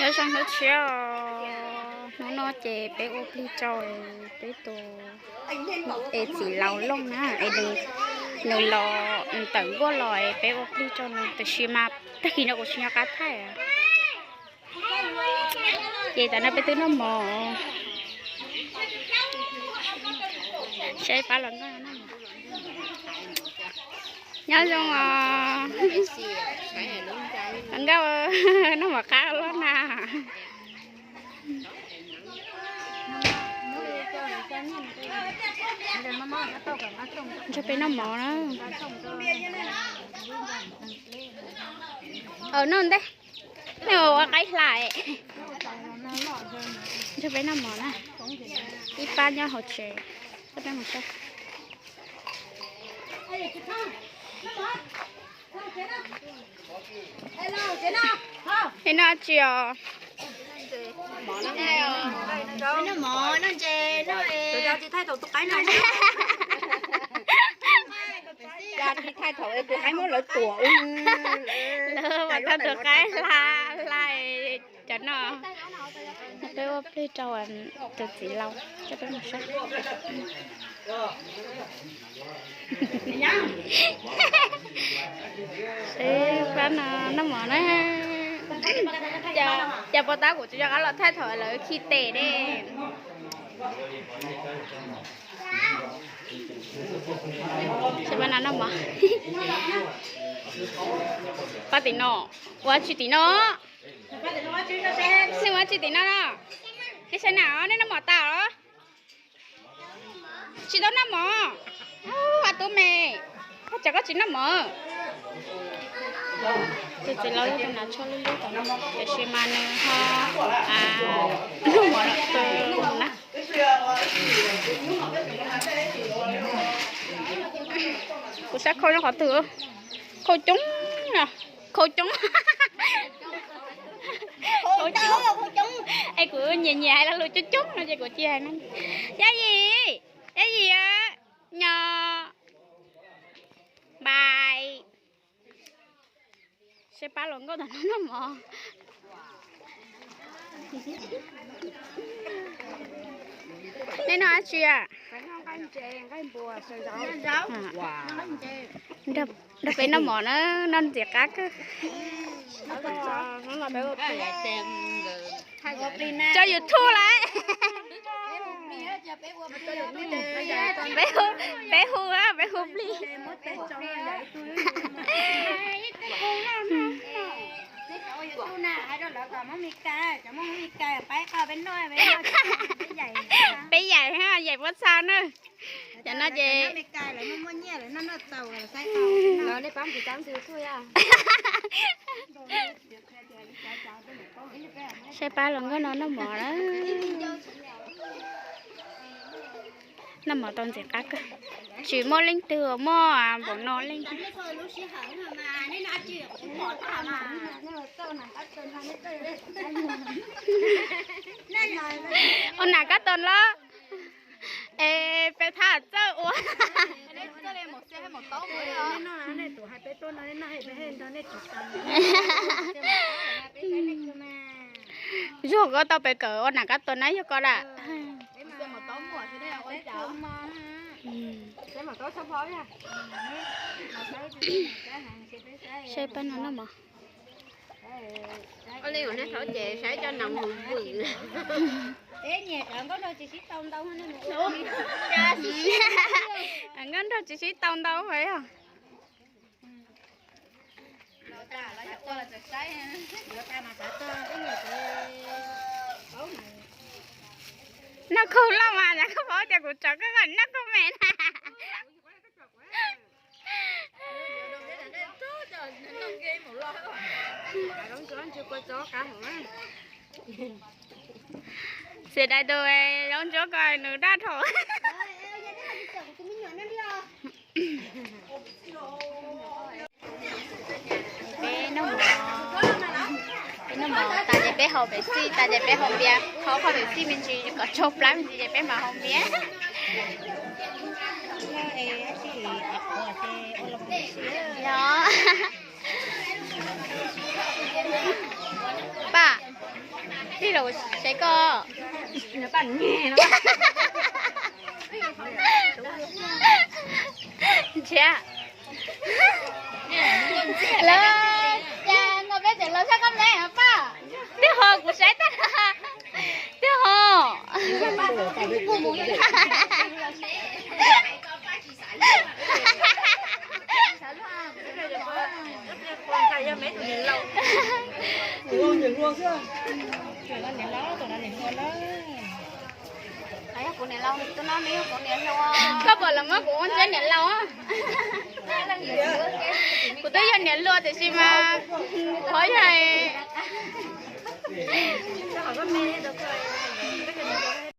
Nyob zoo hnub tshiab os, hnub no ces peb ua plig rau peb tus es txiv laus Looj na, es nws los tawm nkuaj los es peb ua plig rau nws, tab sis mas tag kis no kuv tsis nco qab thaij. Ces tam no peb twb noj mov, saib pab los nkauj noj mov. Nyob zoo os, nkauj, noj mov qab luaj na. Ntshe peb noj mov na. Aw, noj ntej, nej ua qaib hla. Ntshe peb noj mov na, ib pab nyob hauv tsev. Peb mus saib. Es noj tsi os? Tsis thaij thaum es tus qaib muab lawv tuam. Lawv mas tau tus qaib hla hla cov no. Peb ua plig rau tus txiv laus, coj peb mus saib. Saib pab no noj mov na. Cas puas tab kuv tsis nco qab los thaij thaum lawv khi tes ne. Saib pab no noj mov. Pab tim no, ua tsi tim no? Nej ua tsi tim no no? Nej saib na, nej noj mov tas los? Tsis tau noj mov. A tub me, koj tseem koj tsis noj mov. Tus txiv laus yog tus hnav tsho lub lub tom no, tiam sis mas nws ho noj mov lawm na. Kuv saib khau nyob qhov twg, khau coob no, khau coob. Es kuv nyiam nyiam hais lo lus coob coob no ces kuv cia hais no. Yog yim, yog yim, nyo, npais. Saib pab hluas nkauj tom no noj mov. Nej noj dab tsi a? Nrog peb noj mov na, noj ntxim qab kawg. Tso YouTube lawm. Peb hu, peb hu plig. Peb yaim, yaim puab txha na. Cov no ces saib pab hluas nkauj no noj mov na. Noj mov tau ntxim qab kawg. Tsis muaj leej twg muaj npaum no leej. Ua nam kab tos los? Es peb thaj txawj ua. Zuag koj tau pem kawm ua nam kab tos na yog koj lawm. Saib pab no noj mov. Ua li ua neb thaum ces saib cov no mus vwm. Nkauj nraug tsis sib tau ntau yog. Noj khaub loj mas, yog koj paub tias kuv tso koj noj khaub me na. Xiv dais tus zaub ntsuab ko nws daj dhau. Peb noj mov, peb noj mov tas ces peb haus Pepsi, tas ces peb haus npias, haus qhov Pepsi me ntsis kom tsau plab me ntsis ces peb mam haus npias. Yog. Paj, Los seb koj. Ntshiab. Lawv, cas nkaus peb tseem los saib koj me paj. Twb ho kuv saib tag. Twb ho. Koj pom los muab kuv ua ntsej niam laus. Kuv twb yog niam laus tiam sis mas qhov yog